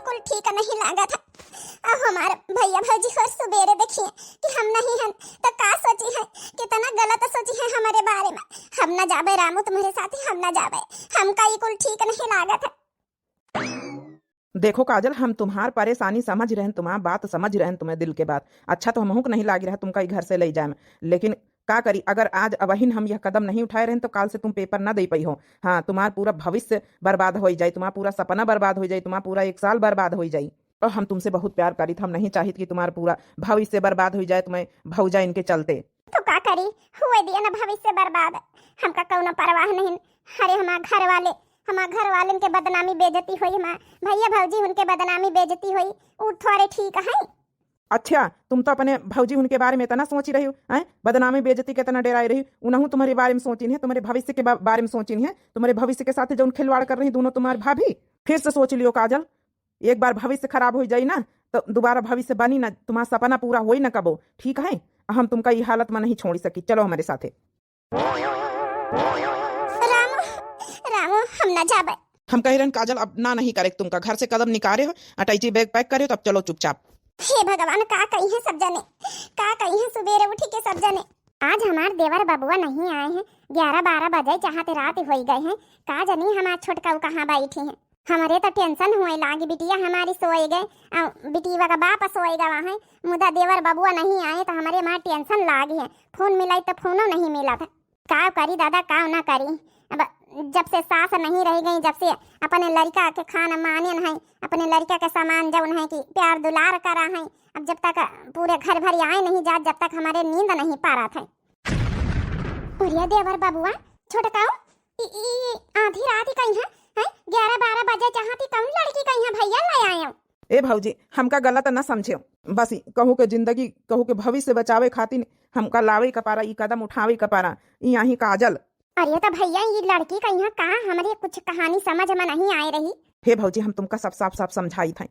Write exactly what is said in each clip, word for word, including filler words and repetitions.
कुल ठीक नहीं लागत है। अब हमार भैया भौजी होर सुबेरे देखिए कि हम नहीं हन, तो का सोची है, कितना गलत सोची है हमारे बारे में। हम ना जाबे रामू तुम्हारे साथ, हम ना जाबे, हमका ई कुल ठीक नहीं लागत है। देखो काजल, हम तुम्हार परेशानी समझ रहन, तुम्हार बात समझ रहन, तुम्हें दिल के बात। अच्छा तो हमहू के नहीं लागी रहा तुमका ई घर से ले जाए में, लेकिन का करी, अगर आज अबहिन हम यह कदम नहीं उठाए रहन तो काल से तुम पेपर ना दे पाई हो। हाँ, तुम्हार पूरा भविष्य बर्बाद हो जाई, तुम्हार पूरा सपना बर्बाद हो जाई, तुम्हार पूरा एक साल बर्बाद हो जाई। और हम तुमसे बहुत प्यार करीत, हम नहीं चाहित कि तुम्हार पूरा भविष्य बर्बाद हो जाए, तुम्हें भौजा इनके चलते। तो का करी, हुए दिया ना भविष्य बर्बाद, हमका कौनो परवाह नहीं। अरे हमार घर वाले, हमार घर वाले के बदनामी बेइज्जती होई, हमार भैया भौजी उनके बदनामी बेइज्जती होई, उ थोड़े ठीक है। अच्छा, तुम तो अपने भौजी उनके बारे में इतना सोची रही हो, हैं? बदनामी बेइज्जती के इतना डेराई रही, उनहू तुम्हारे बारे में सोची नहीं है, तुम्हारे भविष्य के बा-, बारे में सोची नहीं है, तुम्हारे भविष्य के साथ जौन खिलवाड़ कर रही दोनों तुम्हारी भाभी। फिर से सोच लियो काजल, एक बार भविष्य खराब हो जाई ना, तो दोबारा भविष्य बनी ना, तुम्हारा सपना पूरा होई ना कबो, ठीक है? हम तुमका ई हालत में नहीं छोड़ सकी, चलो हमारे साथे। रामू, रामू, हम ना जाबे। हम कह रहे हैं, काजल, अब ना नहीं करे तुमका, घर से कदम निकारे हो, अटैची बैग पैक करे हो, तब चलो चुपचाप। हे भगवान, का कही है सब जने, का कही है सुबेरे उठी के सब जने। आज हमार देवर बबुआ नहीं आए हैं, ग्यारह बारह बजे चाहते रात होई गए हैं, का जनी हमार छोटका कहाँ बैठी हैं। हमरे तो टेंशन हुए लागी, बिटिया हमारी सोए गए, आ, बिटिया का बाप सोए गवा है, मुदा देवर बबुआ नहीं आए तो हमरे माँ टेंशन लागी है। फोन मिलाई तो फोनो नहीं मिला था। का करी दादा, का ना करी। अब जब से सास नहीं रह गई, जब से अपने लड़का के खाना माने नहीं, अपने लड़का के सामान जौन है कि प्यार दुलार करा है, अब जब तक पूरे घर भर आए नहीं जात, जब तक हमारे नींद नहीं पारा था। अरे देवर बबुआ, छोटकाऊ, ई, ई आधी रात ही कहीं है, हैं? ग्यारह बारह बजे जहाँ थी कौन लड़की कहीं है भैया ले आए हो? ए भौजी, हमका गलत न समझेउ। बस ई कहू के जिंदगी, कहू के भविष्य बचावे खातिर हमका लावे का पारा, ई कदम उठावे का पारा, ई आही काजल। अरे तो भैया, ई लड़की का यहाँ का हमरे कुछ कहानी समझ में नहीं आए रही। हे भौजी, हम तुमका सब साफ साफ समझाइत है।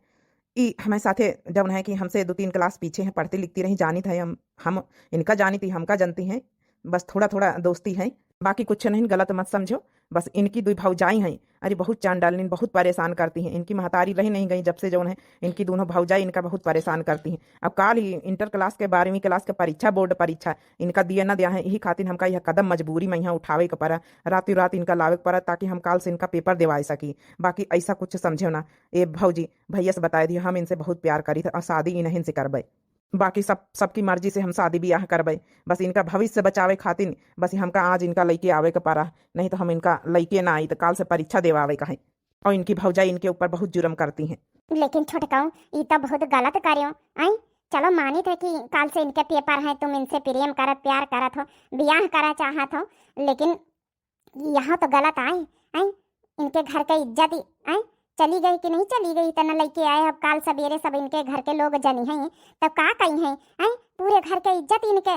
ई हमारे साथे जौन है कि हमसे दो तीन क्लास पीछे हैं, पढ़ती लिखती रही, जानित है हम, हम इनका जानित ही, हमका जानती हैं, बस थोड़ा थोड़ा दोस्ती है, बाकी कुछ नहीं, गलत मत समझो। बस इनकी दुई भौजाई हैं, अरे बहुत चांडालिन, बहुत परेशान करती हैं। इनकी महतारी रही नहीं गई जब से जौन है, इनकी दोनों भौजाई इनका बहुत परेशान करती हैं। अब काल ही इंटर क्लास के, बारहवीं क्लास के परीक्षा, बोर्ड परीक्षा इनका दिए ना दिया है, यही खातिर हमका यह कदम मजबूरी में यहाँ उठावे के पड़ा। रातों रात इनका लावे के पड़ा ताकि हम काल से इनका पेपर देवाए सकी। बाकी ऐसा कुछ समझो ना, ए भौजी, भैया से बताए दियो, हम इनसे बहुत प्यार करी थे और शादी इन्हीं से करबे। बाकी सब, सबकी मर्जी से हम शादी बियाह करबे। बस इनका भविष्य बचावे खातिर बस हमका आज इनका लइके आवे के पड़ा, नहीं तो हम इनका लइके ना आई तो काल से परीक्षा देवावे का है। और इनकी भौजाई इनके ऊपर बहुत जुर्म करती हैं। लेकिन छोटकाऊ, ई तो बहुत गलत करियो। आई, चलो मानित है कि काल से इनके पेपर है, तुम इनसे प्रेम करत, प्यार करत हो, बियाह करा चाहत हो, लेकिन यहाँ तो गलत आए, आई, इनके घर के इज्जत ही, आई, चली गई कि नहीं चली गई, इतना लइके आए, अब काल सवेरे सब इनके घर के लोग जनी हैं, तब का कही हैं, आई, पूरे घर के इज्जत इनके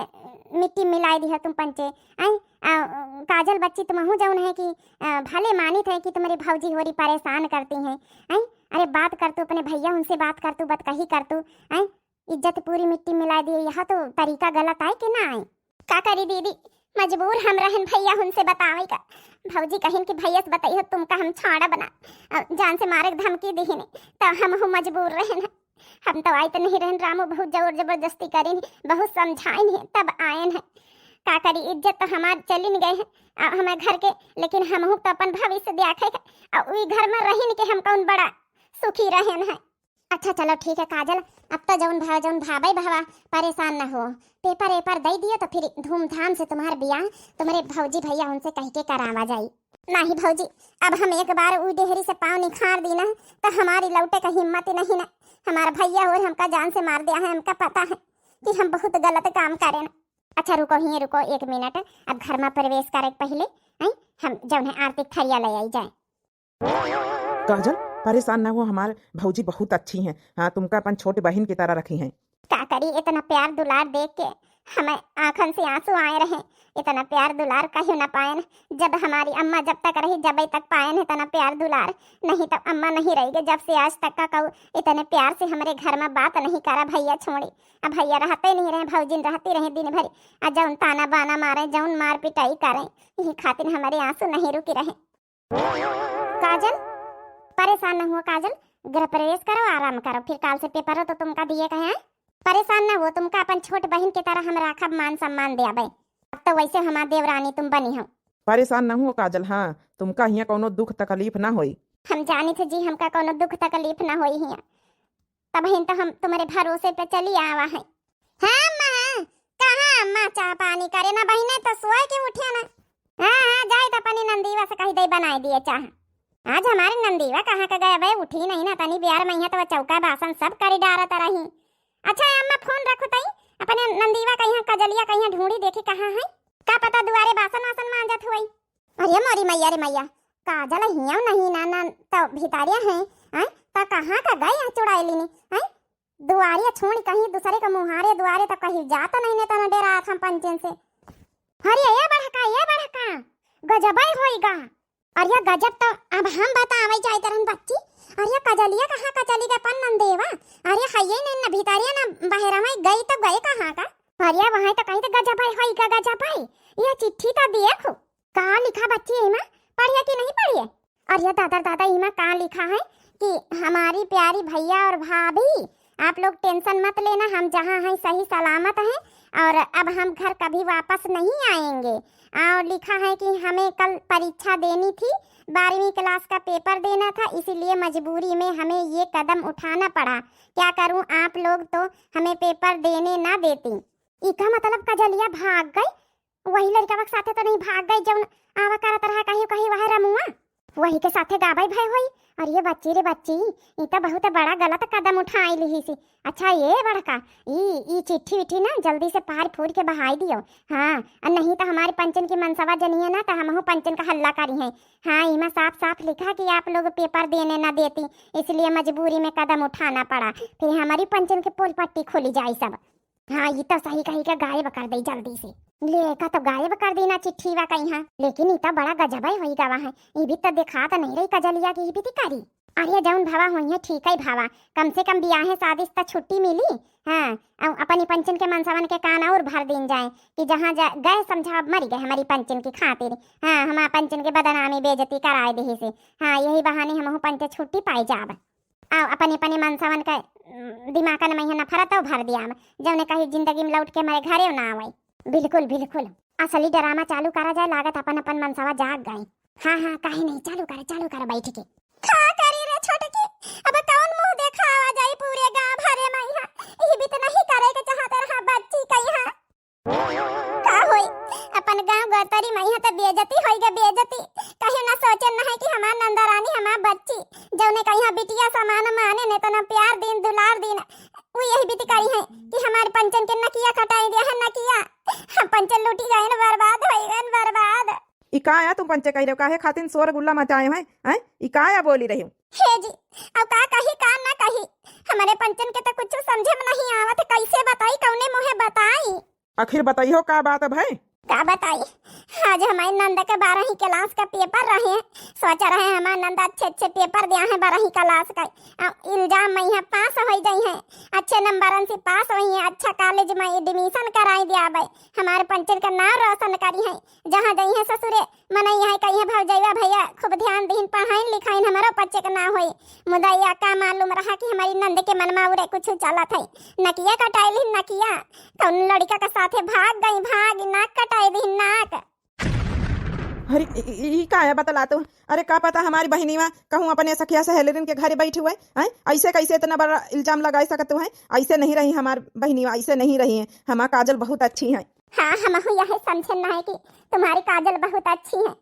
मिट्टी मिलाए दिया तुम पंचे, आई, आ, काजल बच्ची तुमहू जौन है कि, आ, भले मानित है कि तुम्हारी भौजी होरी परेशान करती हैं, आई, अरे बात कर तू अपने भैया उनसे बात कर तू, बतकही कर तू, आई, इज्जत पूरी मिट्टी मिलाए दिए, यह तो तरीका गलत आए कि ना आए? का करी दीदी, मजबूर हम रहन भैया उनसे बतावे का। भौजी कहिन कि भैया से बताइयो तुमका हम छाड़ा बना, अ, जान से मारे के धमकी दिहिन, तो हम हूँ मजबूर रहन। हम तो आइत नहीं रहन, रामू बहुत जोर जबरदस्ती करिन, बहुत समझाइन है, तब आयन है। का करी, इज्जत तो हमार चलिन गए है, अ, हमारे घर के, लेकिन हमहू तो अपन भविष्य देखे है, अ, उई घर में रहिन के हम कौन बड़ा सुखी रहन है। अच्छा चलो ठीक है काजल, अब तो जौन भा-, जौन भावे भवा, परेशान न हो, पेपर एपर दे दियो तो फिर धूमधाम से तुम्हार बियाह तुम्हारे भौजी भैया उनसे कह के करावा जाई। नहीं भौजी, अब हम एक बार ऊ डेहरी से पाँव निखार दी ना, तो हमारी लौटे का हिम्मत ही नहीं ना। हमारा भैया और हमका जान से मार दिया है, हमका पता है कि हम बहुत गलत काम करेन। अच्छा रुको, हिये रुको एक मिनट, अब घर में प्रवेश करे के पहले, हैं, हम जौन है आरती के थरिया ले आई जाए। काजल, परेशान ना हो, हमार भौजी बहुत अच्छी हैं। हाँ, तुमका अपन छोट बहिन की तरह रखी हैं। का करी, इतना प्यार दुलार देख के हमें आँखन से आंसू आए रहे। इतना प्यार दुलार कहीं ना पायन। जब हमारी अम्मा जब तक रही, जब तक पायन इतना प्यार दुलार, नहीं तो अम्मा नहीं रही गई। जब से आज तक का कहू, इतने प्यार से हमरे घर में बात नहीं करा भैया छोड़ी। अब भैया रहते नहीं रहे, भौजिन रहती रहे दिन भर, आ जौन ताना बाना मारे, जौन मार पिटाई करे, यही खातिर हमारे आंसू नहीं रुकी रहे। काजल, परेशान न हुआ काजल, गृह प्रवेश करो, आराम करो, फिर काल से पेपर हो तो तुमका दिए कहे हैं। परेशान न हुआ, तुमका अपन छोट बहिन के तरह हम राखब, मान सम्मान देबे। अब तो वैसे हमार देवरानी तुम बनी हो। परेशान न हुआ काजल, हाँ, तुमका हियाँ कौनो दुख तकलीफ ना होई। हम जानी थे जी, हमका कौनो दुख तकलीफ ना होई हियाँ, तब हिन तो हम तुम्हारे भरोसे पे चली आवा है। हाँ अम्मा, हाँ। कहाँ अम्मा चाह पानी करे ना बहिने, तो सोए के उठे ना। हाँ, हाँ, जाए तो अपनी नंदीवा से कही दे बनाए दिए चाह। आज हमारे नंदीवा कहाँ का गए बे, उठी नहीं ना, तनी बियार में यहाँ तो चौका बासन सब करी डारत रही। अच्छा अम्मा, फोन रखो तई, अपने नंदीवा कहिया, कजलिया कहिया ढूंढी देखी कहाँ है। का पता दुआरे बासन वासन मांजत हुई। अरे मोरी मैया रे मैया, काजल हियाँ नहीं ना, ना तो भितारिया है, हैं? तो कहाँ का गए यहाँ चुड़ैलिनी, हैं? दुआरिया छोड़ कहीं दूसरे का मुहारे दुआरे तो कहीं जात नहीं ने तना डेरात हम पंचन से। अरे ये बड़का, ये बड़का, गजबै होइगा। अरे गजब तो अब हम बतावे जाइत रहन बच्ची। अरे कजलिया कहाँ का चली गई अपन नंदेवा? अरे हइये ने न भितारिया न बहरवा गई तो गई कहाँ का? अरे वहाँ तो कहीं तो गजबै होइगा, गजबै। ये चिट्ठी तो देखो। का लिखा बच्ची इमा? पढ़िए कि नहीं पढ़िए? अरे दादा दादा, इमा का लिखा है कि हमारी प्यारी भैया और भाभी, आप लोग टेंशन मत लेना, हम जहाँ हैं सही सलामत हैं और अब हम घर कभी वापस नहीं आएंगे। और लिखा है कि हमें कल परीक्षा देनी थी, बारहवीं क्लास का पेपर देना था, इसीलिए मजबूरी में हमें ये कदम उठाना पड़ा। क्या करूं, आप लोग तो हमें पेपर देने ना देती। इका मतलब कजलिया भाग गई? वही लड़का के साथे तो नहीं भाग गई जौन आवा करत रहा कहीं कहीं वह रमुआ? वही के साथे गाबै भय होई। अरे बच्ची रे बच्ची, ई तो बहुत बड़ा गलत कदम उठाई लिही सी। अच्छा ये बड़का, ई ई चिट्ठी विट्ठी ना जल्दी से फाड़ फूड़ के बहाई दियो। हाँ, और नहीं तो हमारे पंचन की मनसवा जनिए ना तो हमहू पंचन का हल्ला करी हैं। हाँ, इमा साफ साफ लिखा कि आप लोग पेपर देने ना देती, इसलिए मजबूरी में कदम उठाना पड़ा। फिर हमारी पंचन के पोल पट्टी खोली जाए सब। हाँ, ई तो सही कही के गायब कर दे जल्दी से। ले, का तो गायब कर देना चिट्ठी वा कहीं, लेकिन ई तो बड़ा गजबै होई गवा है। ई भी तो देखा तो नहीं रही कजलिया की ई भी करी। अरे जौन भवा होई है ठीक है भवा, कम से कम बियाहे शादी से तो छुट्टी मिली। हाँ, अउ अपनी पंचन के मनसवन के कान और भर दीन जाए कि जहाँ जा, गए समझा मरी गए हमारी पंचन की खातिर। हाँ, हमार पंचन के बदनामी बेइज्जती कराए देही से। हाँ, यही बहाने हमहू पंच छुट्टी पाए जाब। आओ, अपने, अपने मनसवन के, उम, दिमागन में यह नफरत भर दिया हम, जौने कहीं जिंदगी में लौट के हमारे घरे ना आवे। बिल्कुल, बिल्कुल। असली ड्रामा चालू करा जाए, लागत अपन, अपन मनसवा जाग गए। हाँ, हाँ, काहे नहीं, चालू करे, चालू करे बैठ के। का करी रे छोटकी, अब कौन मुंह देखावा जाई पूरे गांव भरे में यहाँ? ई भी तो नहीं करे के चाहते रहा बच्ची का यहाँ। का होई, अपन गांव गतरी में यहाँ तो बेइज्जती होई गा, बेइज्जती। कहीं ना सोचे ना है कि हमार नंदरानी, हमार बच्ची, जौने का यहाँ बिटिया समान माने ने, तना प्यार दीन, दुलार दीन, वो यही बीती करी है कि हमारे पंचन के नकिया कटाई दिया है, नकिया। हम पंचन लूटी गए न, बर्बाद होई गए न, बर्बाद। ई का आया तुम पंचे कह रहे हो, काहे खातिर शोर गुल्ला मचाए हो, हैं? ई का आया बोली रही हो? हे जी, अब का कही, का ना कही, हमारे पंचन के तो कुछ समझे में नहीं आवत, कैसे बताई, कौने मुँहे बताई? आखिर बताइहो का बात अब है? का बताई, आज हमारे नंद के बारहवीं क्लास का पेपर रहे, सोच रहे हमारे नंद अच्छे अच्छे पेपर दिया है बारहवीं क्लास का, आ, इल्जाम में यहाँ पास हो जाई है, अच्छे नंबरन से पास हुई है, अच्छा कॉलेज में एडमिशन कराई दिया अब, हमारे पंचन का नाम रोशन करी है, जहाँ जाई है ससुरे मनई है कहिए भौजैया भैया खूब ध्यान दीन पढ़ाइन लिखाइन हमरो बच्चे के ना होई। मुदा या का मालूम रहा कि हमारी नंद के मन मा उरे कुछ चलत है। नकिया कटाई लिहिन नकिया। कौन लड़का के साथे भाग गई, भाग नाक कटाई दिहिन नाक। अरे ई, ई, ई का है बतला तू? अरे का पता हमारी बहिनीवा कहूँ अपने सखिया सहेलरिन के घरे बैठी हुए हैं, ऐसे कैसे इतना बड़ा इल्जाम लगा सकत है? ऐसे नहीं रही हमार बहिनीवा, ऐसे नहीं रही है। हमार काजल बहुत अच्छी है। हाँ, हमहू यह समझे ना है कि तुम्हारी काजल बहुत अच्छी है।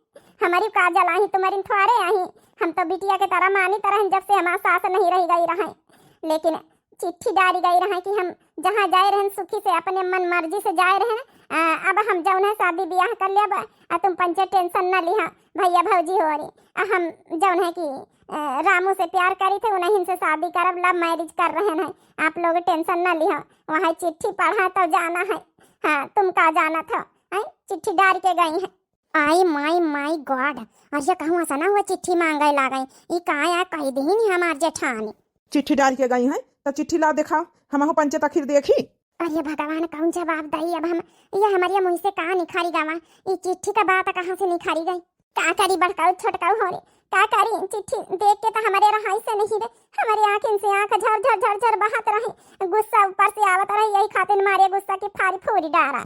हमारी काजल आही तुम्हारी थ्वारे आही। हम तो बिटिया के तरह मानी तरह जब से हमार सास नहीं रह गई रहे, लेकिन चिट्ठी डारी गई रहे कि हम जहाँ जाए रहन सुखी से अपने मन मर्जी से जाए रहन। आ, अब हम जौन है शादी ब्याह कर लिया बा, आ तुम पंचे टेंशन न लिहा भैया भौजी हो रे। आ हम जौन है कि अ, रामू से प्यार करी थे, उन्हीं से शादी करब, लव मैरिज कर रहे हैं। आप लोग टेंशन न लिहो, वहाँ चिट्ठी पढ़ा तो जाना है। हाँ, तुम का जाना था, हैं? चिट्ठी डार के गई हैं। आई माई, माई गॉड, अरे कहूँ ऐसा ना हुआ चिट्ठी मांगे लागे, ई का या कह दीन हमार जेठानी। चिट्ठी डार के गई हैं, तो चिट्ठी ला दिखाओ, हमहू पंचे तखिर देखी। अरे भगवान, कौन जवाब दई अब हम, ये हमारे मुँह से का निखारी गवा, ई चिट्ठी का बात कहाँ से निखारी गई? का करी बड़काऊ छोटकाऊ हो रे, का करी, चिट्ठी देख के तो हमरे रहाई से नहीं रे, हमरे आँखिन से आँख झर झर झर झर बहत रहे, गुस्सा ऊपर से आवत रहे, यही खातिर मारे गुस्सा के फारी फोरी डारा।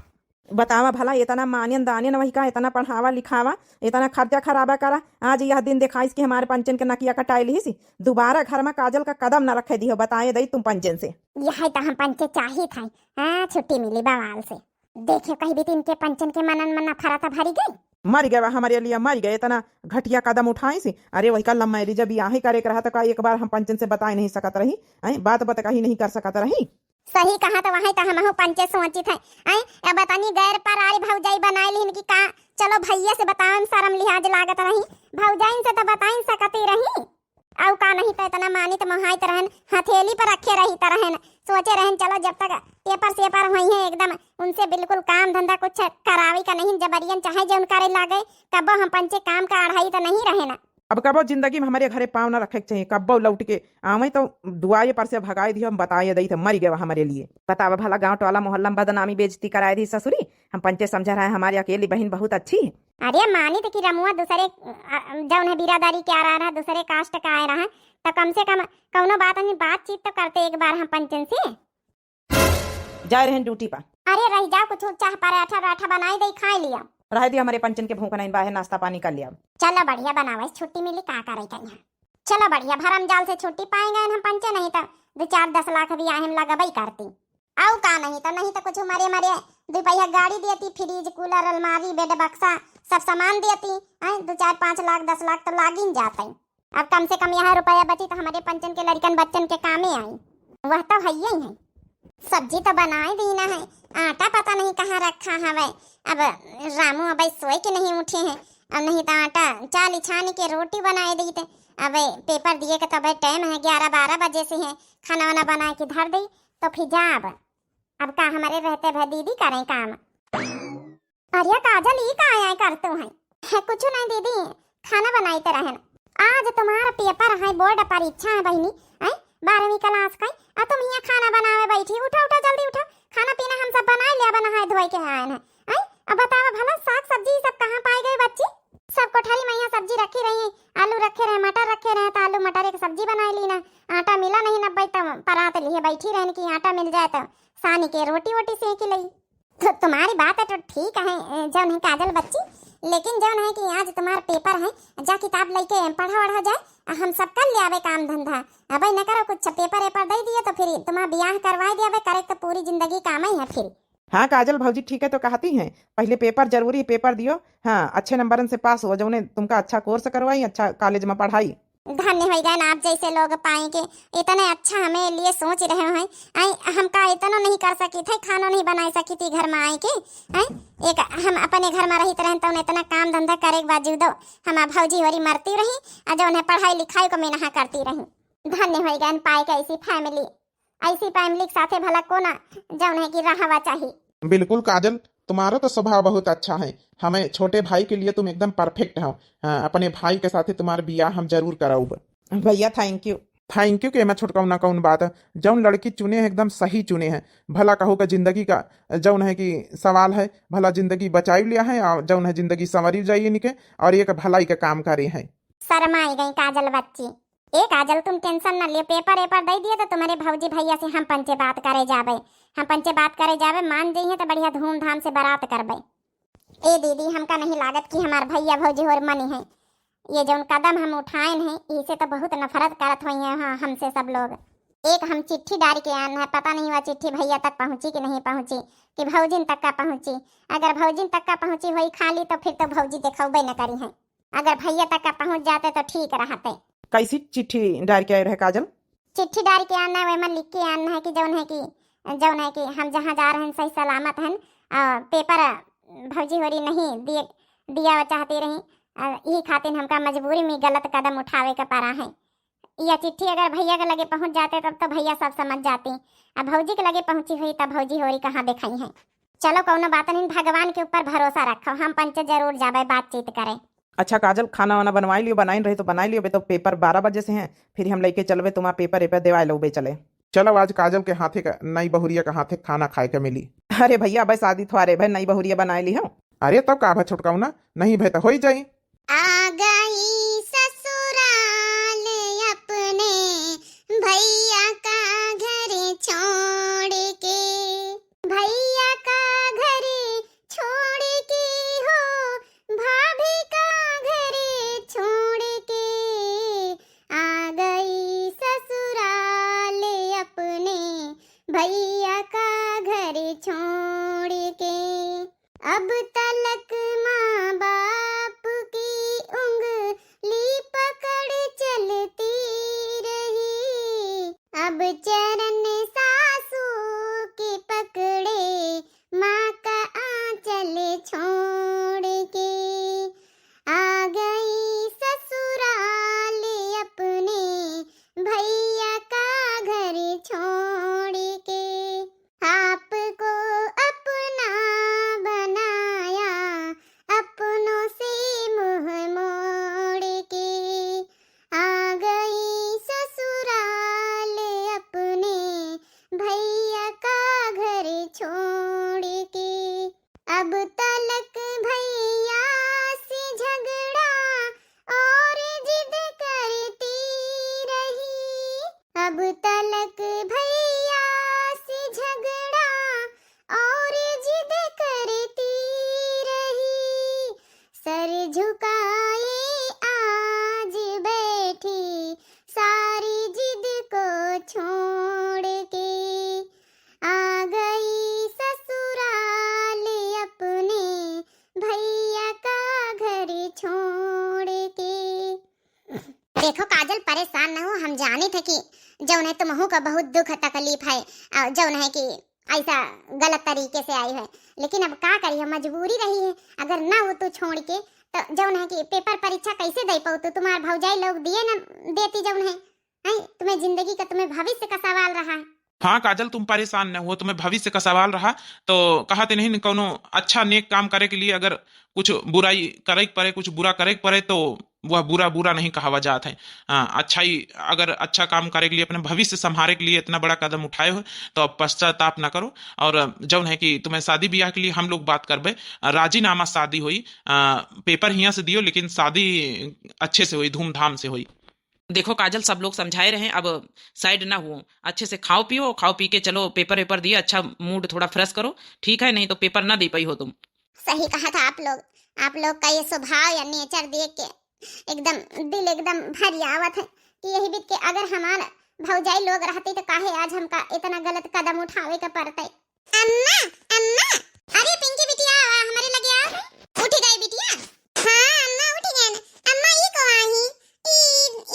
बतावा भला, इतना मानियन दानियन वही का, इतना पढ़ावा लिखावा, इतना खर्चा खराबा करा, आज यह दिन देखाइस कि हमारे पंचन के नकिया कटाए लिहिस। दोबारा घर में काजल का कदम न रखे दिहो, बताए दई तुम पंचन से। यह तो हम पंचे चाहित है, हाँ, छुट्टी मिली बवाल से। देखे कही भी इनके पंचन के मनन में नफरत भरी गई। मर गए हमरे लिए, मर गए, इतना घटिया कदम उठाइस। अरे वही का लव मैरिज बियाह ही करे के रहा तो का एक बार हम पंचन से बताए नहीं सकत रही, हैं, बात बतकही नहीं कर सकत रही। सही कहा तो वही तो हमहू पंचे सोचित है, हैं, अब तनी गैर परारी भौजाई बनाए लिहिन कि का, चलो भैया से बतावे में शर्म लिहाज लागत रही, भौजाइन से तो बताइन सकती रही। अउ का नहीं तो इतना मानित मोहाइत रहन, हथेली पर रखे रही तरहन, सोचे रहन चलो जब तक पेपर सेपर होई है एकदम उनसे बिल्कुल काम धंधा कुछ करावे का नहीं, जबरियन चाहे जौन करे लागे, कब्बो हम पंचे काम का अढ़ाई तो नहीं रहे ना। अब कब्बो जिंदगी में हमरे घरे पाँव न रखे के चाहिए, कब्बो लौट के आवे तो दुआरे पर से भगाए दियो, हम बताए दई तो मर गए हमरे लिए। बतावा भला, गाँव टोला मोहल्ला में बदनामी बेइज्जती कराए दी ससुरी, हम पंचे समझ रहे हैं हमारी अकेली बहिन बहुत अच्छी है। अरे मानित कि रमुआ दूसरे, अ, जौन है बिरादरी के आ रहा, दूसरे कास्ट का आए रहा, तो कम से कम कौनो बात नहीं, बातचीत तो करते एक बार हम पंचन से। जाए रहन ड्यूटी पर। अरे रह जाओ, कुछ चाह पराठा वराठा बनाई दे, खाए लिया। रह दिया, हमरे पंचन के भूख नहीं बाहे, नाश्ता पानी कर लिया। चलो बढ़िया बनावे, छुट्टी मिली, का करे के यहाँ। चलो बढ़िया, भरम जाल से छुट्टी पाए गए हम पंचे, नहीं तो दो चार दस लाख भी आहे हम लगबई करती। अउ का नहीं तो, नहीं तो कुछ मरे मरे दुपहिया गाड़ी देती, फ्रिज, कूलर, अलमारी, बेड, बक्सा, सब सामान देती, हैं, दो चार पाँच लाख दस लाख तो लागिन जाते। अब कम से कम यह रुपया बची तो हमरे पंचन के लड़कन बच्चन के कामे आई। वह तो है ही है। सब्जी तो बनाए दी ना है, आटा पता नहीं कहाँ रखा हवे। अब रामू अब सोए के नहीं उठे हैं, अब नहीं तो आटा चाली छानी के रोटी बनाए दी थे। अब पेपर दिए के तो अब टाइम है, ग्यारह बारह बजे से है, खाना वाना बना के धर दी तो फिर जाब। अब का हमरे रहते भर दीदी करें काम? अरे काजल, ई का आया करतू है? है कुछ नहीं दीदी, खाना बनाई तो रहन। आज तुम्हारा पेपर है, बोर्ड परीक्षा है बहिनी, हैं? बारहवीं क्लास का, आ तुम यहाँ खाना बनावे बैठी, उठो उठो जल्दी उठो, खाना पीना हम सब बनाए लिया, नहाए धोए के आए हैं, हैं? अब बतावा भला साग सब्जी ई सब कहाँ पाए गए बच्ची? सब कोठरी में यहाँ सब्जी रखी रही, आलू रखे रहे, मटर रखे रहे, तो आलू मटर एक सब्जी बनाए ली ना, आटा मिला नहीं ना, बैठ परात लिए बैठी रहन कि आटा मिल जाए तो सानी के रोटी वोटी सेक लई। तो तुम्हारी बात है तो ठीक है, ए, जौन है काजल बच्ची, लेकिन जौन है कि आज तुम्हार पेपर है, जा किताब लेके पढ़ा वढ़ा जाए, आ हम सब कर ले आवे काम धंधा। अब न करो कुछ, पेपर एपर दे दिए तो फिर तुम्हार बियाह करवाए दिए, अब करे तो पूरी जिंदगी काम ही है फिर। हाँ काजल भौजी ठीक है तो कहती हैं, पहले पेपर जरूरी है, पेपर दियो, हाँ अच्छे नंबरन से पास हो, जौने तुमका अच्छा कोर्स करवाई, अच्छा कॉलेज में पढ़ाई। धन्य होई गए ना आप जैसे लोग पाए के इतने अच्छा हमें लिए सोच रहे हैं। आई हमका इतनो नहीं कर सकी थे, खानो नहीं बनाए सकी थी घर में आए के। आई एक हम अपने घर में रही रहे तो इतना काम धंधा करे के बावजूदो हम भौजी होरी मरती रही, आ जौन है पढ़ाई लिखाई को मेनहा करती रही। धन्य होई गए पाए के ऐसी फैमिली, ऐसी फैमिली के साथे भला कोना जौन है कि रहवा चाहिए। बिल्कुल काजल, तुम्हारा तो स्वभाव बहुत अच्छा है, हमें छोटे भाई के लिए तुम एकदम परफेक्ट हो। हाँ, अपने भाई के साथे तुम्हार बियाह हम जरूर कराउब। भैया thank you। Thank you के एमा छोटका ना कौन बात है, जौन लड़की चुने हैं एकदम सही चुने हैं। भला कहू का जिंदगी का जौन है कि सवाल है, भला जिंदगी बचाई लिया है और जौन है जिंदगी संवरी जाइए निके और एक भलाई का काम करे हैं। शर्माई गई काजल बच्ची। ए काजल, तुम टेंशन न लियो, पेपर एपर दे दिए तो तुम्हारे भौजी भैया से हम पंचे बात करे जाबे, हम पंचे बात करे जाबे, मान जइहे तो बढ़िया धूमधाम से बारात करबे। ए दीदी, हमका नहीं लागत कि हमार भैया भौजी होर मनी है। ये जौन कदम हम उठाएन है, इसे तो बहुत नफरत करत होई है, हाँ, हमसे सब लोग। एक हम चिट्ठी डाल के आन है, पता नहीं वह चिट्ठी भैया तक पहुँची कि नहीं पहुँची, कि भौजिन तक का पहुँची। अगर भौजिन तक का पहुँची होई खाली तो फिर तो भौजी देखौबे न करी है। अगर भैया तक का पहुँच जाते तो ठीक रहते। कैसी चिट्ठी डाल के आए रहे काजल? चिट्ठी डाल के आना है, वह लिख के आना है कि जौन है कि, जौन है कि हम जहाँ जा रहे हैं सही सलामत हैं, आ, पेपर भौजी होरी नहीं दिए, दिया चाहती रही, आ, यही खातिर हमका मजबूरी में गलत कदम उठावे के पड़ा है। यह चिट्ठी अगर भैया के लगे पहुँच जाते तब तो भैया सब समझ जाती। अब भौजी के लगे पहुँची हुई तब भौजी होरी कहाँ देखाई है। चलो कौनो बात नहीं, भगवान के ऊपर भरोसा रखो, हम पंचे जरूर जाबे बातचीत करे। अच्छा काजल, खाना वाना बनवाई लियो, बनाइन रही तो बनाई लियो, बे तो पेपर बारह बजे से हैं, फिर हम लेके चलबे तुम्हारा पेपर एपर देवाए लो बे चले। चलो आज काजल के हाथे का, नई बहुरिया के हाथे खाना खाए के मिली। अरे भैया, अबे शादी थोड़े भे नई बहुरिया बनाए ली हो। अरे तब का भे छोटकाऊ ना, नहीं भे तो होई जाई। आ गई ससुर भैया का घर छोड़ के। अब तलक माँ बाप की उंगली पकड़ चलती रही, अब चरण सासू के पकड़े माँ का आंचल छोड़ के। आ गई ससुराल अपने भैया का घर छोड़ के। आपको अपना बनाया अपनों से मुंह मोड़ के। आ गई ससुराल अपने भैया का घर छोड़ के। अब तलक भैया से झगड़ा और जिद करती रही, अब तलक भैया से झगड़ा और जिद करती रही। सर झुकाए आज बैठी सारी जिद को छोड़ के। आ गई ससुराल अपने भैया का घर छोड़ के। देखो काजल, परेशान न हो, हम जानित है कि जौन है तुमहू का बहुत दुख तकलीफ है, और जौन है कि ऐसा गलत तरीके से आई है, लेकिन अब का करी, हम मजबूरी रही है। अगर ना हो तू छोड़ के, तो जौन है कि पेपर परीक्षा कैसे दे पाऊ तू? तुम्हार भौजाई लोग दिए न देती जौन है, हैं? तुम्हें जिंदगी का, तुम्हें भविष्य का सवाल रहा है। हाँ काजल, तुम परेशान न हो, तुम्हें भविष्य का सवाल रहा तो कहते नहीं न, कौनो अच्छा नेक काम करे के लिए अगर कुछ बुराई करे के पड़े, कुछ बुरा करे के पड़े तो वह बुरा बुरा नहीं कहावा जात है। हाँ, अच्छाई, अगर अच्छा काम करे के लिए, अपने भविष्य संभारे के लिए इतना बड़ा कदम उठाए हो तो अब पश्चाताप ना करो। और जौन है कि तुम्हें शादी ब्याह के लिए हम लोग बात करबे, राजीनामा शादी होई, आ, पेपर हियाँ से दियो लेकिन शादी अच्छे से होई, धूमधाम से होई। देखो काजल, सब लोग समझाए रहे, अब साइड ना हुओ, अच्छे से खाओ पियो, खाओ पी के चलो पेपर वेपर दिए, अच्छा मूड थोड़ा फ्रेश करो, ठीक है, नहीं तो पेपर ना दे पाई हो तुम। सही कहा था आप लोग, आप लोग का ये स्वभाव या नेचर देख के एकदम दिल एकदम भर आवत है कि यही बीत के अगर हमार भौजाई लोग रहती तो काहे आज हमका इतना गलत कदम उठावे के पड़ते। अम्मा, अम्मा, अरे पिंकी बिटिया, आवा, हमरे लगे आओ। उठ गई बिटिया? हाँ अम्मा, उठ गए। अम्मा, ई को आही? ई,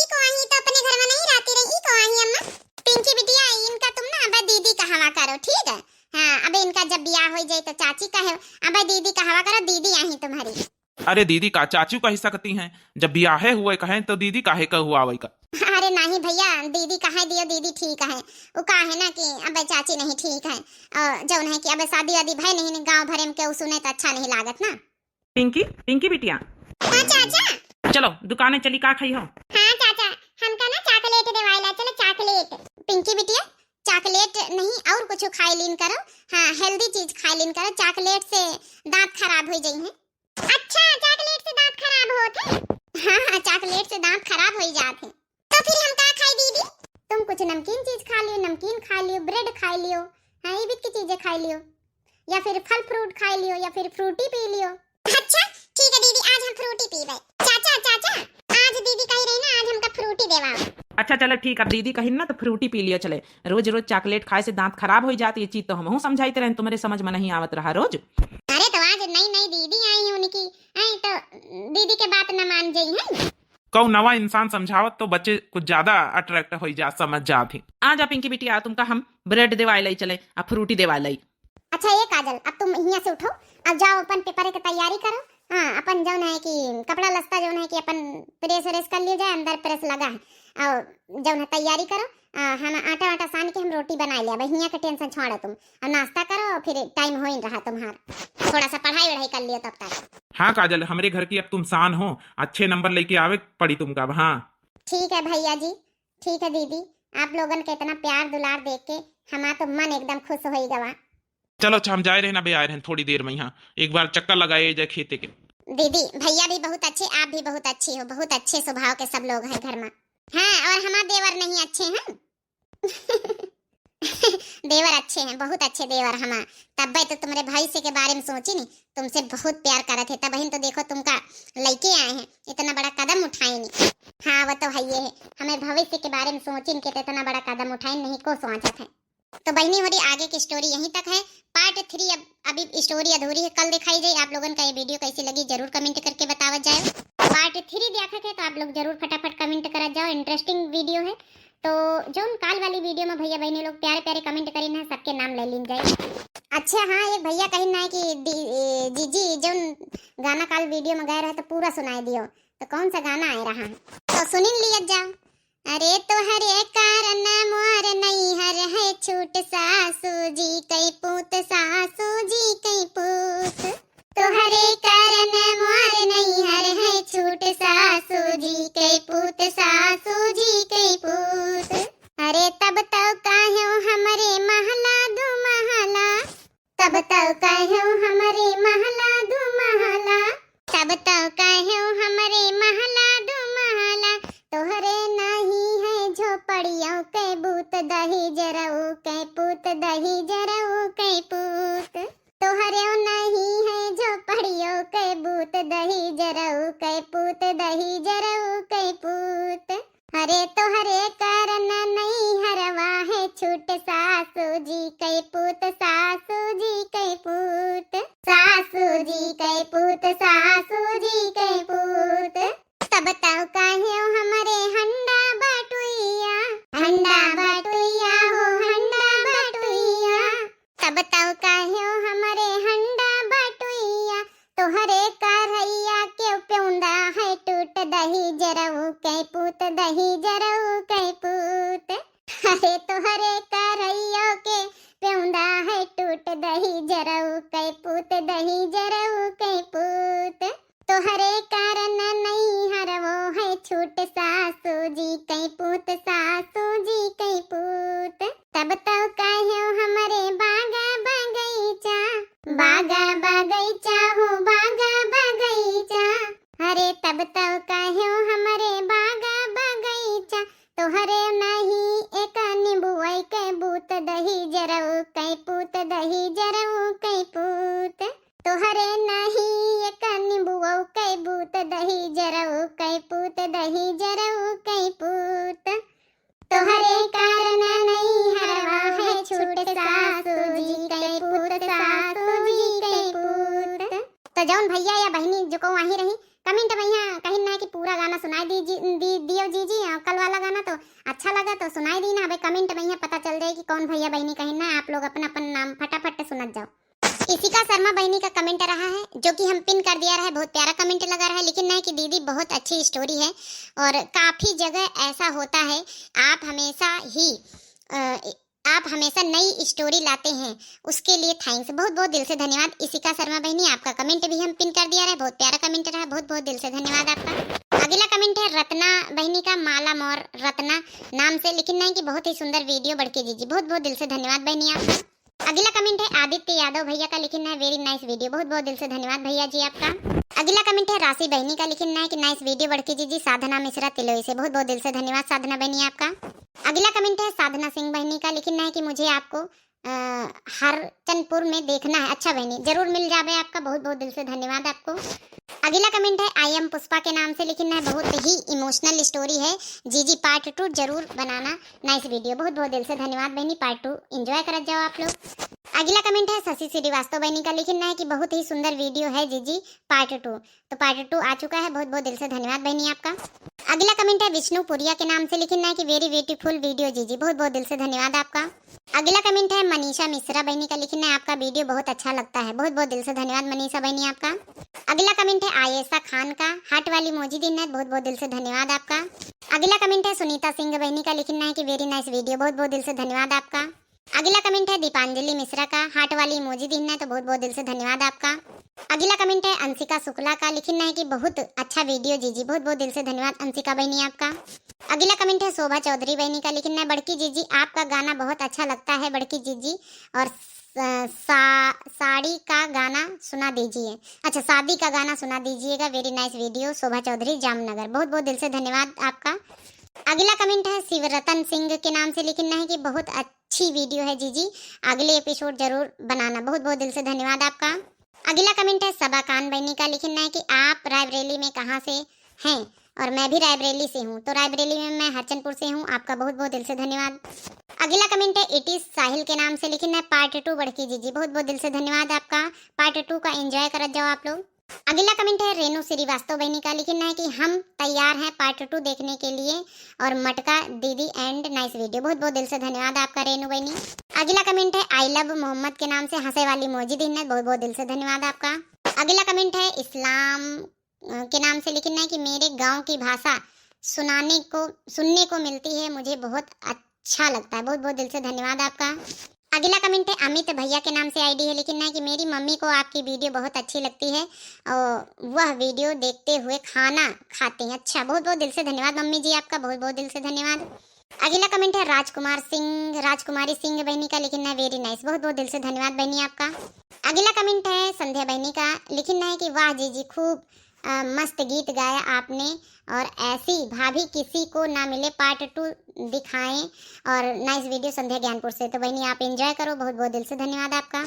ई को आही तो अपने घर में नहीं रहती रही, ई को आही अम्मा? पिंकी बिटिया, इनका तुम ना अब दीदी कहवा करो, ठीक है? हाँ, अब इनका जब ब्याह हो जाए तो चाची कहे, अब दीदी कहवा करो, दीदी आही तुम्हारी। अरे दीदी का चाचू कह सकती हैं, जब ब्याहे हुए कहें तो दीदी काहे का हुआ वही का? अरे नहीं भैया, दीदी कहे दियो, दीदी ठीक है। वो का है ना कि अब चाची नहीं ठीक है, और जौन है कि अब शादी वादी भय नहीं, गांव भरे में केहू सुने तो अच्छा नहीं लागत ना। पिंकी, पिंकी बिटिया। हाँ चाचा। चलो दुकाने चली, का खाई हो? हाँ चाचा, हमका ना चॉकलेट देवाइला, चलो चॉकलेट। पिंकी बिटिया, चॉकलेट नहीं और कुछ खाई लीन करो। हाँ, हेल्दी चीज खाई लीन करो, चॉकलेट से दांत खराब हो जाई हैं। अच्छा, चॉकलेट से दांत खराब होत है? हाँ हाँ, चॉकलेट से दांत खराब हो जात है। तो फिर हम का खाई दीदी? तुम कुछ नमकीन चीज खा लियो, नमकीन खा लियो, ब्रेड खा लियो, हाँ, ये बीत की चीजें खा लियो, या फिर फल फ्रूट खा लियो, या फिर फ्रूटी पी लियो। अच्छा ठीक है दीदी, आज हम फ्रूटी पीबे। चाचा, चाचा, आज दीदी कही रही ना, आज हमका फ्रूटी देवाओ। अच्छा चलो ठीक, अब दीदी कही ना तो फ्रूटी पी लियो चले। रोज रोज चॉकलेट खाए से दांत खराब हो जात, ये चीज तो हमहू समझाइत रहे, तुम्हारे समझ में नहीं आवत रहा रोज। अरे तो आज नई नई दीदी आई है उनकी, आई तो दीदी के बात न मान जाई है। कौ नवा इंसान समझावत तो बच्चे कुछ ज्यादा अट्रैक्ट हो जा, समझ जात ही। आ जा पिंकी बिटिया, तुमका हम ब्रेड देवाए लाई चले, आ फ्रूटी देवाए लाई। अच्छा ये काजल, अब तुम हियाँ से उठो, अब जाओ अपन पेपर के तैयारी करो। हाँ, अपन जौन है कि कपड़ा लत्ता जौन है कि अपन प्रेस व्रेस कर लियो जाए, अंदर प्रेस लगा है। और जौन है तैयारी करो, आ, हम आटा वाटा सान के हम रोटी बनाए ले, अब हियाँ के टेंशन छोड़ो तुम, और नाश्ता करो, फिर टाइम होइन रहा तुम्हार, थोड़ा सा पढ़ाई वढ़ाई कर लियो तब तक। हाँ काजल, हमरे घर की अब तुम शान हो, अच्छे नंबर लेके आवे पड़ी तुमका अब। हाँ ठीक है भैया जी, ठीक है दीदी, आप लोगन के इतना प्यार दुलार देख के हमार तो मन एकदम खुश होई गवा। चलो अच्छा, हम जाए रहे ना बे, आए रहे थोड़ी देर में यहाँ, एक बार चक्कर लगाए जाए खेते के। दीदी भैया भी बहुत अच्छे, आप भी बहुत अच्छी हो, बहुत अच्छे स्वभाव के सब लोग हैं घर में। हाँ, और हमार देवर नहीं अच्छे हैं। देवर अच्छे हैं, बहुत अच्छे देवर हमार। तब्बे तो तुम्हारे भविष्य के बारे में सोची नी, तुमसे बहुत प्यार करत है, तबहिन तो देखो तुमका लइके आए हैं, इतना बड़ा कदम उठाए नी। हाँ वो तो है ये है, हमें भविष्य के बारे में सोचिन के तो इतना बड़ा कदम उठाए नहीं को सोचत है। तो बहिनी होरी, आगे की story यहीं तक है। Part three अब, अभी story अधूरी है, कल दिखाई जाए। आप लोगन का ये video कैसी लगी जरूर comment करके बतावत जाए। Part three देखा के तो आप लोग जरूर फटाफट comment करत जाओ, interesting video है। तो जौन काल वाली video में भैया बहिनी लोग प्यारे प्यारे comment करी ना, सबके नाम ले लीन जाए। अच्छा हाँ, एक भैया कहिन ना कि दी-, ए, जीजी जौन गाना काल video में गए रहे तो पूरा सुनाई दियो, तो कौन सा गाना आए रहा है तो सुनिन लियत जाओ। अरे तोहरे कारण मोर नैहर है छूट सासू जी कै पूत, सासू जी कै पूत। तोहरे कारण मोर नैहर है छूट सासू जी कै पूत, सासू जी कै पूत। अरे तब तो काहे हमरे महला दू महला, तब तो काहे हमरे महला दू महला, तब तो काहे हमरे महला दू महला। तोहरे नहीं है झोपड़ियों कै बूत, दही जरऊ कै पूत, दही जरऊ कै पूत। तोहरे नहीं है झोपड़ियों कै बूत, दही जरऊ कै पूत, दही जरऊ कै पूत। अरे तोहरे कारण नैहरवा है छूट सासू जी कै पूत, सासू जी कै पूत, सासू जी कै पूत, सासू जी कै पूत। तब तो काहे हमरे हंडा बटुइया, हंडा बटुइया हो हंडा बटुइया। तब तो काहे हमरे हंडा बटुइया, तोहरे करैया के प्योंदा है टूट, दही जरऊ कै पूत, दही जरऊ कै पूत। अरे तोहरे करैया के प्योंदा है टूट, दही जरऊ कै पूत, दही जरऊ कै पूत। तोहरे कारण नैहरवो है छूट सासू जी कै पूत, सासू जी कै पूत। तब तो काहे हमरे बागा बगैचा, बागा बगैचा हो बागा बगैचा। अरे तब तो काहे हमरे बागा बगैचा। तोहरे नहीं एक नींबुआ कै बूत, दही जरऊ कै पूत, दही जरऊ कै पूत। तोहरे नहीं एक नींबुआ कै बूत, दही जरऊ कै पूत, दही जरऊ कै पूत। तोहरे कारण नैहरवा है छूट सासू जी कै पूत, सासू जी कै पूत। तो जौन भैया या बहिनी जो को वहीं रही, comment में यहाँ कहिन ना कि पूरा गाना सुनाई दी, दी, दियो जीजी, और कल वाला गाना तो अच्छा लगा तो सुनाई दी ना। अबे comment में यहाँ पता चल जाए कि कौन भैया बहिनी कहिन ना। आप लोग अपन अपन नाम फटाफट सुनत जाओ। इशिका शर्मा बहिनी का comment रहा है, जो कि हम pin कर दिया रहा है। बहुत प्यारा comment लगा रहा है, लिखिन ना कि दीदी बहुत अच्छी story है और काफ़ी जगह ऐसा होता है, आप हमेशा ही, अ, आप हमेशा नई story लाते हैं, उसके लिए thanks। बहुत बहुत दिल से धन्यवाद इशिका शर्मा बहिनी, आपका comment भी हम pin कर दिया रहा है। बहुत प्यारा comment रहा, बहुत बहुत दिल से धन्यवाद आपका। अगला comment है रत्ना बहिनी का, माला मोर रत्ना नाम से, लिखिन ना कि बहुत ही सुंदर video बड़की जीजी। बहुत बहुत दिल से धन्यवाद बहिनी आपका। अगला comment है आदित्य यादव भैया का, लिखिन है very nice video। बहुत बहुत दिल से धन्यवाद भैया जी आपका। अगला comment है राशि बहिनी का, लिखिन है कि nice video बड़की जीजी, साधना मिश्रा तिलोई से। बहुत बहुत दिल से धन्यवाद साधना बहिनी आपका। अगला comment है साधना सिंह बहिनी का, लिखिन है कि मुझे आपको, अ, हरचंदपुर में देखना है। अच्छा बहिनी, जरूर मिल जावे आपका। बहुत बहुत दिल से धन्यवाद आपको। अगला comment है I am पुष्पा के नाम से, लिखिन है बहुत ही emotional story है जीजी, part two जरूर बनाना। Nice video, बहुत बहुत दिल से धन्यवाद बहिनी, part two enjoy करत जाओ आप लोग। अगला comment है शशि श्रीवास्तव बहिनी का, लिखिन है कि बहुत ही सुंदर video है जीजी, part two। तो part two आ चुका है, बहुत बहुत दिल से धन्यवाद बहिनी आपका। अगला comment है विष्णु पुरिया के नाम से, लिखिन है कि very beautiful video जीजी, बहुत बहुत दिल से धन्यवाद आपका। अगला comment है मनीषा मिश्रा बहिनी का, लिखिन है आपका video बहुत अच्छा लगता है, बहुत बहुत दिल से धन्यवाद मनीषा बहिनी आपका। अगला comment है आयशा खान का, heart वाली emoji दीन है, बहुत बहुत दिल से धन्यवाद आपका। अगला comment है सुनीता सिंह बहिनी का, लिखिन है कि very nice video, बहुत बहुत दिल से धन्यवाद आपका। अगला comment है दीपांजलि मिश्रा का, heart वाली emoji दीन है, तो बहुत बहुत दिल से धन्यवाद आपका। अगला comment है अंशिका शुक्ला का, लिखिन है कि बहुत अच्छा video जीजी, बहुत बहुत दिल से धन्यवाद अंशिका बहिनी आपका। अगला comment है शोभा चौधरी बहिनी का, लिखिन है बड़की जीजी आपका गाना बहुत अच्छा लगता है बड़की जीजी, और स-, सा-, साड़ी का गाना सुना दीजिए, अच्छा शादी का गाना सुना दीजिएगा। Very nice video शोभा चौधरी जामनगर, बहुत बहुत दिल से धन्यवाद आपका। अगला comment है शिवरतन सिंह के नाम से, लिखिन है कि बहुत अच्छी video है जीजी, अगले episode जरूर बनाना। बहुत बहुत दिल से धन्यवाद आपका। अगला comment है सबा खान बहिनी का, लिखिन है कि आप रायबरेली में कहाँ से हैं और मैं भी रायबरेली से हूँ। तो रायबरेली में मैं हरचंदपुर से हूँ। आपका बहुत बहुत दिल से धन्यवाद। अगला कमेंट है इट इज साहिल के नाम से, लिखिन है पार्ट टू बड़की जीजी। बहुत बहुत दिल से धन्यवाद आपका। पार्ट टू का एंजॉय करत जाओ आप लोग। अगला कमेंट है रेणु श्रीवास्तव बहनी का, लिखिन है कि हम तैयार हैं पार्ट टू देखने के लिए और मटका दीदी एंड नाइस वीडियो। बहुत बहुत दिल से धन्यवाद आपका रेणु बहनी। अगला कमेंट है आई लव मोहम्मद के नाम से, हंसे वाली मोजी दिन है, बहुत बहुत दिल से धन्यवाद आपका। अगला कमेंट है इस्लाम अ, के नाम से, लिखिन है कि मेरे गांव की भाषा सुनाने को, सुनने को मिलती है, मुझे बहुत अच्छा लगता है। बहुत बहुत दिल से धन्यवाद आपका। अगला कमेंट है अमित भैया के नाम से आईडी है, लिखिन है कि मेरी मम्मी को आपकी वीडियो बहुत अच्छी लगती है और वह वीडियो देखते हुए खाना खाते हैं। अच्छा, बहुत बहुत दिल से धन्यवाद मम्मी जी आपका, बहुत बहुत दिल से धन्यवाद। अगला कमेंट है राजकुमार सिंह, राजकुमारी सिंह बहनी का, लिखिन है वेरी नाइस। बहुत बहुत दिल से धन्यवाद बहनी आपका। अगला कमेंट है संध्या बहनी का, लिखिन है कि वाह जीजी, खूब अ, मस्त गीत गाया आपने और ऐसी भाभी किसी को ना मिले, पार्ट टू दिखाएं और नाइस वीडियो संध्या ज्ञानपुर से। तो बहनी आप एंजॉय करो, बहुत बहुत दिल से धन्यवाद आपका।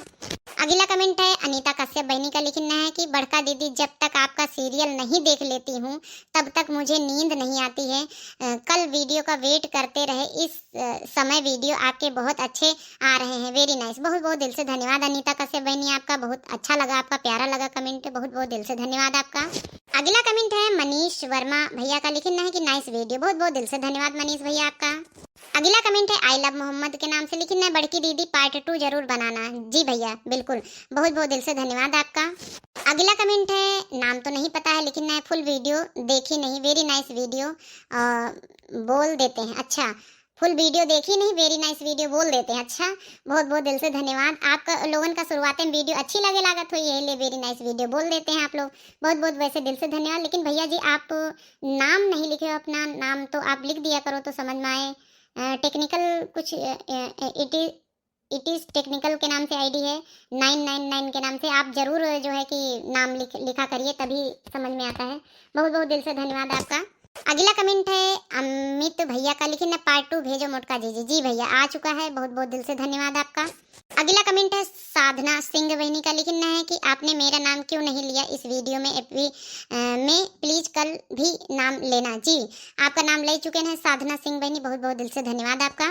अगला कमेंट है अनीता कश्यप बहनी का, लिखिन है कि बड़का दीदी, जब तक आपका सीरियल नहीं देख लेती हूँ तब तक मुझे नींद नहीं आती है। अ, कल वीडियो का वेट करते रहे, इस अ, समय वीडियो आपके बहुत अच्छे आ रहे हैं। वेरी नाइस, बहुत बहुत दिल से धन्यवाद अनीता कश्यप बहनी आपका, बहुत अच्छा लगा आपका, प्यारा लगा कमेंट, बहुत बहुत दिल से धन्यवाद आपका। अगला कमेंट है मनीष वर्मा भैया का, लिखिन है कि नाइस वीडियो। बहुत बहुत दिल से धन्यवाद मनीष भैया आपका। अगला कमेंट है आई लव मोहम्मद के नाम से, लिखिन है बड़की दीदी पार्ट टू जरूर बनाना। जी भैया बिल्कुल, बहुत बहुत दिल से धन्यवाद आपका। अगला कमेंट है, नाम तो नहीं पता है, लिखिन है फुल वीडियो देखी नहीं, वेरी नाइस वीडियो बोल देते हैं। अच्छा, फुल वीडियो देखी नहीं, वेरी नाइस वीडियो बोल देते हैं। अच्छा, बहुत बहुत दिल से धन्यवाद आपका। लोगन का शुरुआत में वीडियो अच्छी लगे लागत हो, यही लिए वेरी नाइस वीडियो बोल देते हैं आप लोग। बहुत बहुत वैसे दिल से धन्यवाद। लेकिन भैया जी आप नाम नहीं लिखे हो अपना, नाम तो आप लिख दिया करो तो समझ में आए। टेक्निकल कुछ it is, it is technical के नाम से आईडी है, नाइन नाइन नाइन के नाम से। आप जरूर जो है कि नाम लिख लिखा करिए, तभी समझ में आता है। बहुत बहुत दिल से धन्यवाद आपका। अगला कमेंट है अमित भैया का, लिखिन है पार्ट टू भेजो मोटका जीजी। जी भैया आ चुका है, बहुत बहुत दिल से धन्यवाद आपका। अगला कमेंट है साधना सिंह बहनी का, लिखिन है कि आपने मेरा नाम क्यों नहीं लिया इस वीडियो में, एफबी में प्लीज कल भी नाम लेना। जी आपका नाम ले चुके हैं साधना सिंह बहनी, बहुत बहुत दिल से धन्यवाद आपका।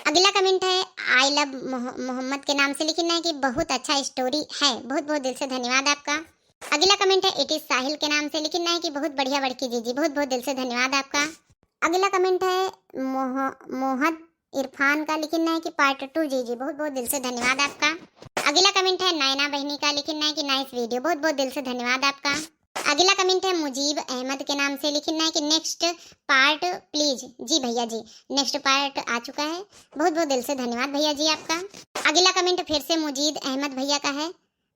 अगला कमेंट है आई लव मोहम्मद के नाम से, लिखिन है कि बहुत अच्छा स्टोरी है, बहुत बहुत दिल से धन्यवाद आपका। अगला कमेंट है इट इज साहिल के नाम से, लिखिन है कि बहुत बढ़िया बड़की जीजी, बहुत बहुत दिल से धन्यवाद आपका। अगला कमेंट है मोह मोहद इरफान का, लिखिन है कि पार्ट टू जीजी, बहुत बहुत दिल से धन्यवाद आपका। अगला कमेंट है नैना बहनी का, लिखिन है कि नाइस वीडियो, बहुत बहुत दिल से धन्यवाद आपका। अगला कमेंट है मुजीब अहमद के नाम से, लिखिन है कि नेक्स्ट पार्ट प्लीज। जी भैया जी, नेक्स्ट पार्ट आ चुका है, बहुत बहुत दिल से धन्यवाद भैया जी आपका। अगला कमेंट फिर से मुजीब अहमद भैया का है,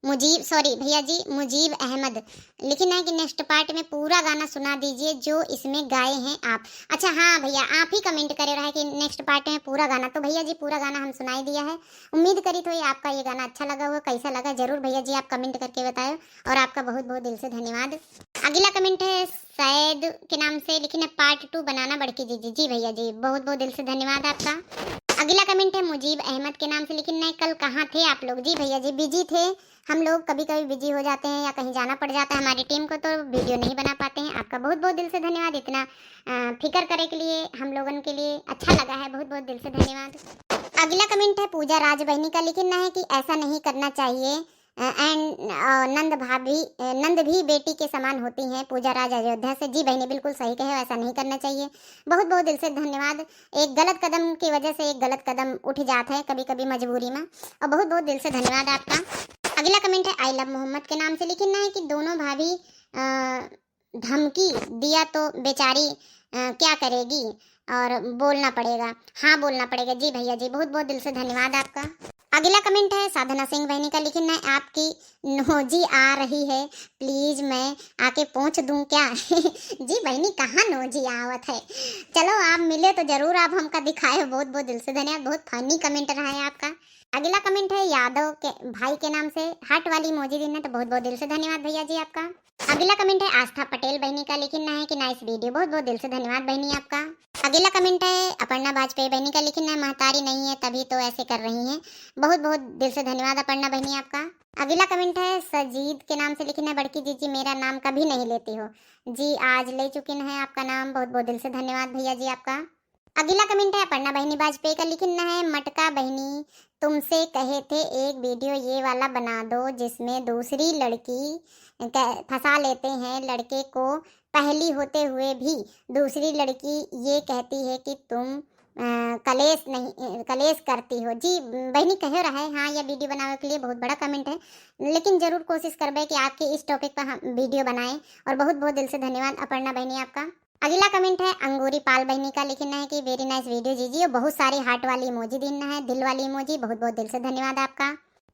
मुजीब, सॉरी भैया जी, मुजीब अहमद लिखिन है कि नेक्स्ट पार्ट में पूरा गाना सुना दीजिए जो इसमें गाए हैं आप। अच्छा हाँ भैया, आप ही कमेंट करे रहा है कि नेक्स्ट पार्ट में पूरा गाना, तो भैया जी पूरा गाना हम सुनाई दिया है। उम्मीद करी तो ये आपका ये गाना अच्छा लगा होगा, कैसा लगा जरूर भैया जी आप कमेंट करके बताएं। और आपका बहुत बहुत दिल से धन्यवाद। अगला कमेंट है सैद के नाम से, लिखिन है पार्ट टू बनाना बड़की जीजी। जी भैया जी, बहुत बहुत दिल से धन्यवाद आपका। अगला कमेंट है मुजीब अहमद के नाम से, लिखिन है कल कहाँ थे आप लोग? जी भैया जी बिजी थे हम लोग, कभी कभी बिजी हो जाते हैं या कहीं जाना पड़ जाता है हमारी टीम को, तो वीडियो नहीं बना पाते हैं। आपका बहुत बहुत दिल से धन्यवाद इतना अ, फिक्र करे के लिए, हम लोगन के लिए अच्छा लगा है, बहुत बहुत दिल से धन्यवाद। अगला कमेंट है पूजा राज बहनी का, लिखिन है कि ऐसा नहीं करना चाहिए एंड नंद भाभी अ, नंद भी बेटी के समान होती हैं। पूजा राज अयोध्या से। जी बहनी बिल्कुल सही कहे, ऐसा नहीं करना चाहिए। बहुत बहुत दिल से धन्यवाद। एक गलत कदम की वजह से एक गलत कदम उठ जात है कभी कभी मजबूरी में, और बहुत बहुत दिल से धन्यवाद आपका। अगला कमेंट है आई लव मोहम्मद के नाम से, लिखिन है कि दोनों भाभी अ, धमकी दिया तो बेचारी अ, क्या करेगी और बोलना पड़ेगा। हाँ बोलना पड़ेगा। जी भैया जी, बहुत बहुत दिल से धन्यवाद आपका। अगला कमेंट है साधना सिंह बहनी का, लिखिन है आपकी नोजी आ रही है, प्लीज मैं आके पोंछ दूं क्या? जी बहनी कहाँ नोजी आवत है, चलो आप मिले तो जरूर आप हमका दिखाए। बहुत बहुत दिल से धन्यवाद, बहुत फनी कमेंट रहा है आपका। अगला कमेंट है यादव के भाई के नाम से, हार्ट वाली इमोजी दिन है, तो बहुत बहुत दिल से धन्यवाद भैया जी आपका। अगला कमेंट है आस्था पटेल बहनी का, लिखिन है कि नाइस वीडियो, बहुत बहुत दिल से धन्यवाद बहनी आपका। अगला कमेंट है अपर्णा वाजपेयी बहनी का, लिखिन है महतारी नहीं है तभी तो ऐसे कर रही हैं, बहुत बहुत दिल से धन्यवाद अपर्णा बहनी आपका। अगला कमेंट है सजीद के नाम से, लिखिन है बड़की जीजी मेरा नाम कभी नहीं लेती हो। जी आज ले चुकिन है आपका नाम, बहुत बहुत दिल से धन्यवाद भैया जी आपका। अगला कमेंट है अपर्णा बहनी वाजपेयी का, लिखिन है, मटका बहनी तुमसे कहे थे एक वीडियो ये वाला बना दो जिसमें दूसरी लड़की क-, फंसा लेते हैं लड़के को, पहली होते हुए भी दूसरी लड़की ये कहती है कि तुम अ, कलेश नहीं, अ, कलेश करती हो। जी बहनी, कहे रहे, हाँ, यह वीडियो बनावे के लिए बहुत बड़ा कमेंट है, लेकिन जरूर कोशिश करबे कि आपके इस टॉपिक पर हम वीडियो बनाएं। और बहुत बहुत दिल से धन्यवाद अपर्णा बहनी आपका। अगला कमेंट है अंगूरी पाल बहनी का, लिखिन है कि वेरी नाइस वीडियो जीजी, और बहुत सारी हार्ट वाली इमोजी दीन है, दिल वाली इमोजी। बहुत बहुत दिल से धन्यवाद आपका।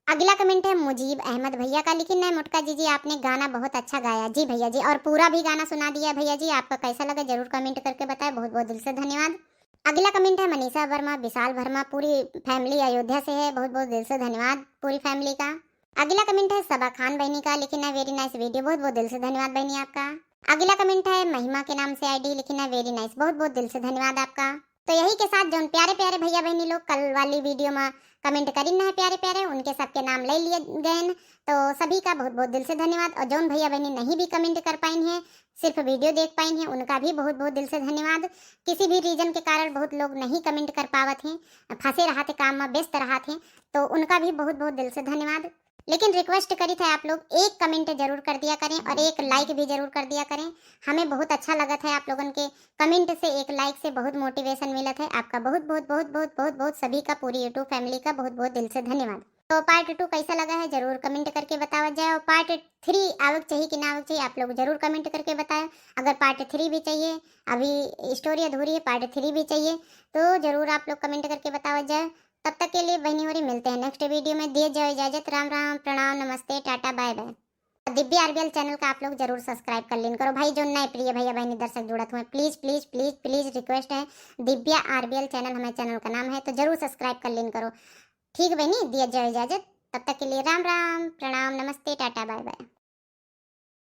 अगला कमेंट है मुजीब अहमद भैया का, लिखिन है, मोटका जीजी आपने गाना बहुत अच्छा गाया। जी भैया जी, और पूरा भी गाना सुना दिया भैया जी। आपका कैसा लगा जरूर कमेंट करके बताएं। बहुत बहुत दिल से धन्यवाद। अगला कमेंट है मनीषा वर्मा, विशाल वर्मा, पूरी फैमिली अयोध्या से है। बहुत बहुत दिल से धन्यवाद पूरी फैमिली का। अगला कमेंट है सबा खान बहनी का, लिखिन है, वेरी नाइस वीडियो। बहुत बहुत दिल से धन्यवाद बहनी आपका। अगला कमेंट है महिमा के नाम से आईडी, लिखिन है, वेरी नाइस। बहुत बहुत दिल से धन्यवाद आपका। तो यही के साथ जौन प्यारे प्यारे भैया बहनी लोग कल वाली वीडियो में कमेंट करिन है प्यारे प्यारे, उनके सबके नाम ले लिए गए। तो सभी का बहुत बहुत दिल से धन्यवाद। और जौन भैया बहनी नहीं भी कमेंट कर पाइन है, सिर्फ वीडियो देख पाइन है, उनका भी बहुत बहुत दिल से धन्यवाद। किसी भी रीजन के कारण बहुत लोग नहीं कमेंट कर पावत हैं, फंसे रहत हैं, काम में व्यस्त रहत हैं, तो उनका भी बहुत बहुत दिल से धन्यवाद। लेकिन रिक्वेस्ट करी था आप लोग एक कमेंट जरूर कर दिया करें और एक लाइक भी जरूर कर दिया करें। हमें बहुत अच्छा लगत है आप लोगन के कमेंट से, एक लाइक से बहुत मोटिवेशन मिलत है। आपका बहुत बहुत बहुत बहुत बहुत बहुत सभी का, पूरी यूट्यूब फैमिली का बहुत बहुत दिल से धन्यवाद। तो पार्ट टू कैसा लगा है जरूर कमेंट करके बतावा जाए, और पार्ट थ्री आवक चाहिए कि ना आवक चाहिए आप लोग जरूर कमेंट करके बताएं। अगर पार्ट थ्री भी चाहिए, अभी स्टोरी अधूरी है, पार्ट थ्री भी चाहिए तो जरूर आप लोग कमेंट करके बतावा जाए। तब तक के लिए बहनी होरी मिलते हैं नेक्स्ट वीडियो में। दिए जाओ इजाजत, राम राम, प्रणाम, नमस्ते, tata, bye bye. Divya RBL channel का आप लोग जरूर सब्सक्राइब कर लेन करो भाई, जो नए प्रिय भैया बहनी दर्शक जुड़त हुए, please please please please request है, दिव्या आरबीएल चैनल हमारे चैनल का नाम है, तो जरूर सब्सक्राइब कर लेन करो। ठीक बहनी, दिया जाओ इजाजत, तब तक के लिए राम राम, प्रणाम, नमस्ते, टाटा, बाय बाय।